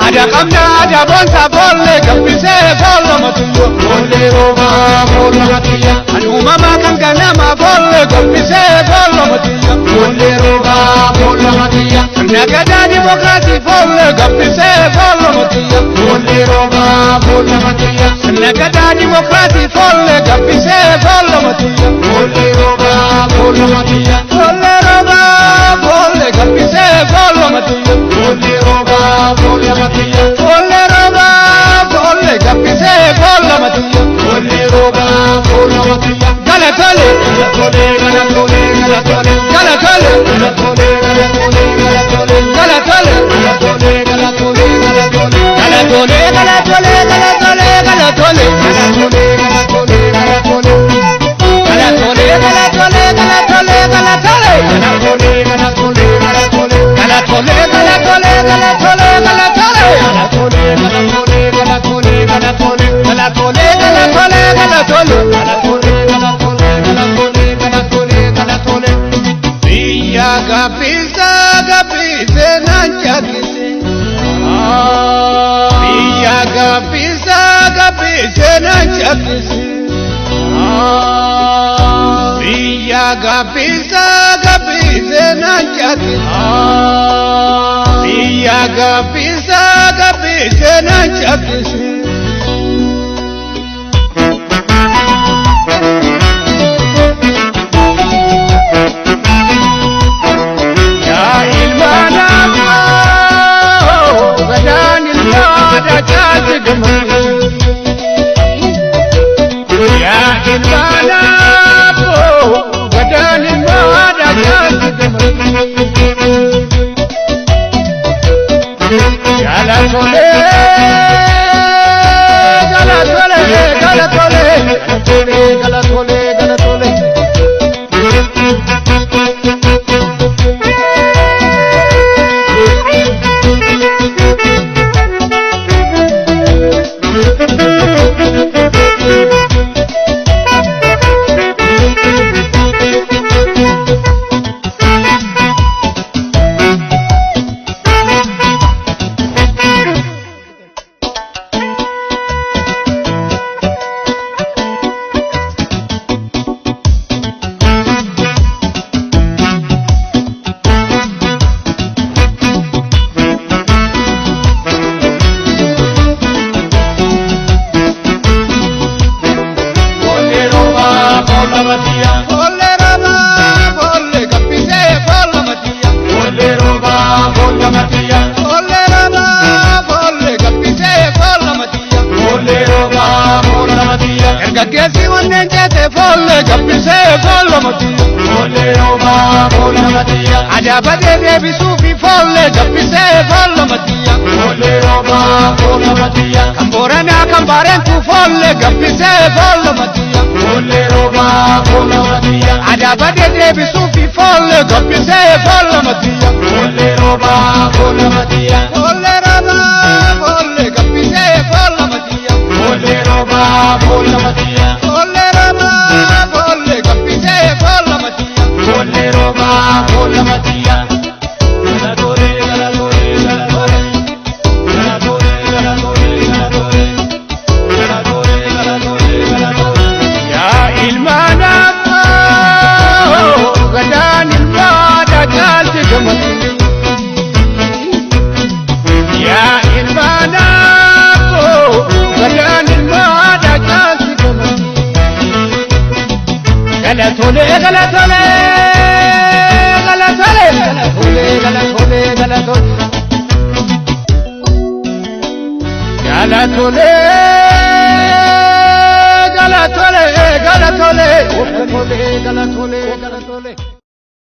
Ada qabna ada boonsa foollee gabbisee foolla matiyya. Foollee roobaa foolla matiyya. Kan uumamaa kan ganamaa foollee gabbisee foolla matiyya. Foollee roobaa foolla matiyya. Sirna gadaa dimokiraasii foollee gabbisee foolla matiyya. Foollee roobaa foolla matiyya. Sirna gadaa dimokiraasii foollee gabbisee foolla matiyya. Foollee roobaa foolla matiyya. Foollee roobaa foollee gabbisee foolla matiyya. Foollee roobaa foolla matiyya. Foollee roobaa foollee gabbisee foolla matiyya. Foollee roobaa foolla matiyya. Galatole Galatoolee galatoolee galatoolee. galatole Galatoolee galatoolee galatoolee. galatole Galatoolee galatoolee galatoolee. galatole galatole galatole galatole Galatoolee galatoolee galatoolee. galatole galatole galatole galatole Galatoolee galatoolee galatoolee. galatole galatole galatole galatole Galatoolee galatoolee galatoolee galatoolee. galatole galatole galatole Galatoolee galatoolee galatoolee galatoolee galatoolee. Biyya gabbisa gabbise naan jakkise. Biyya gabbisa gabbise naan jakkise. Biyya gabbisa gabbise naan jakkise. Biyya gabbisa gabbise naan jakkise. Yaa ilma namaa gadaan ilmaa dachaa gama. Yaa ilma namaa gadaan ilmaa dachaa gama. Galatoolee galatoolee galatoolee galatoolee galatoolee galatoolee. Foollee roobaa foolla matiyya. Foollee roobaa foollee gabbisee foolla matiyya. Foollee roobaa foolla matiyya. Foollee roobaa foollee gabbisee foolla matiyya. Foollee roobaa foolla matiyya. Dargaggeessi wanneen ceete foollee gabbisee foolla matiyya. Foollee roobaa foolla matiyya. Adaabatee deebisuufi foollee gabbisee foolla matiyya. Foollee roobaa foolla matiyya. Kan Booranaa kan Baareentuu foollee gabbisee foolla matiyya. Foollee roobaa foolla matiyya. Adaabatee deebisuufi foollee gabbisee foolla matiyya. Foollee roobaa foolla matiyya. Foollee roobaa foollee gabbisee foolla matiyya. Foollee roobaa foolla matiyya. Foollee roobaa foollee gabbisee foolla matiyya. Foollee roobaa foolla matiyya. Galatoolee galatoolee galatoolee. Galatoolee galatoolee galatoolee. Galatoolee galatoolee galatoolee. Yaa ilma namaa gadaan ilmaa dacaalti gamatti. Yaa ilma namaa gadaan ilmaa dacaalti gamatti. Galatoolee galatoolee galatoolee galatoolee galatoolee galatoolee. Galatoolee galatoolee galatoolee galatoolee galatoolee galatoolee.